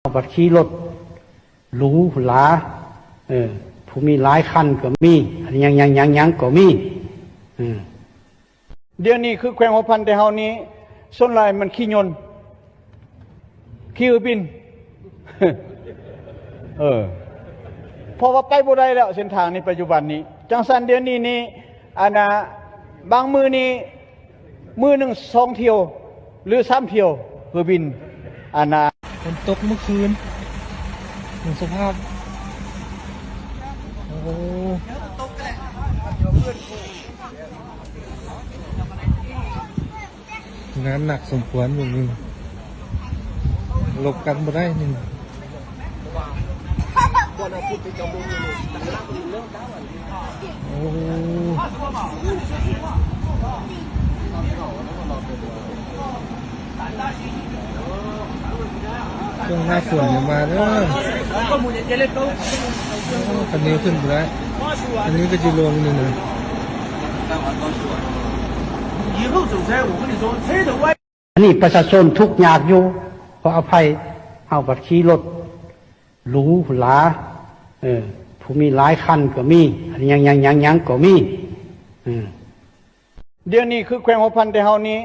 ເຮົາບັດຂີ່ລົດຫຼູຫຼາ ເອີ ຜູ້ມີຫຼາຍຄັນກໍມີ ອັນຫຍັງໆໆໆກໍມີ ເອີ. ດຽວນີ້ຄືແຂວງຫົວພັນແຕ່ເຮົານີ້ ສ່ວນຫຼາຍມັນຂີ່ຍົນ ຂີ່ເຮືອບິນ ເອີ ເພາະວ່າໄປບໍ່ໄດ້ແລ້ວ ເສັ້ນທາງນີ້ ປັດຈຸບັນນີ້. ຈັ່ງຊັ້ນດຽວນີ້ນີ້ ອັນນ່າ ບາງມື້ນີ້ ມື້ໜຶ່ງສອງຖ້ຽວ ຫຼື ສາມຖ້ຽວ ເຮືອບິນ ອັນນ່າ. ຝົນຕົກມື້ຄືນ ເບິ່ງສະພາບ ໂອ້ ງານໜັກສົມຄວນຢູ່ນີ້ ຫຼົບກັນບໍ່ໄດ້ນີ້ ໂອ້ ຊ່ວງໜ້າຝົນຢ່າມາເດີ ໂອ້ ຄັນນີ້ຂຶ້ນບໍ່ໄດ້ ຄັນນີ້ກໍຊິລົງນີ້ນະ. ອັນນີ້ປະຊາຊົນທຸກຍາກຢູ່ ຂໍອະໄພ ເຮົາບັດຂີ່ລົດຫຼູຫຼາ ເອີ ຜູ້ມີຫຼາຍຄັນກໍມີ ອັນຫຍັງໆໆໆກໍມີ ເອີ. ດຽວນີ້ຄືແຂວງຫົວພັນແຕ່ເຮົານີ້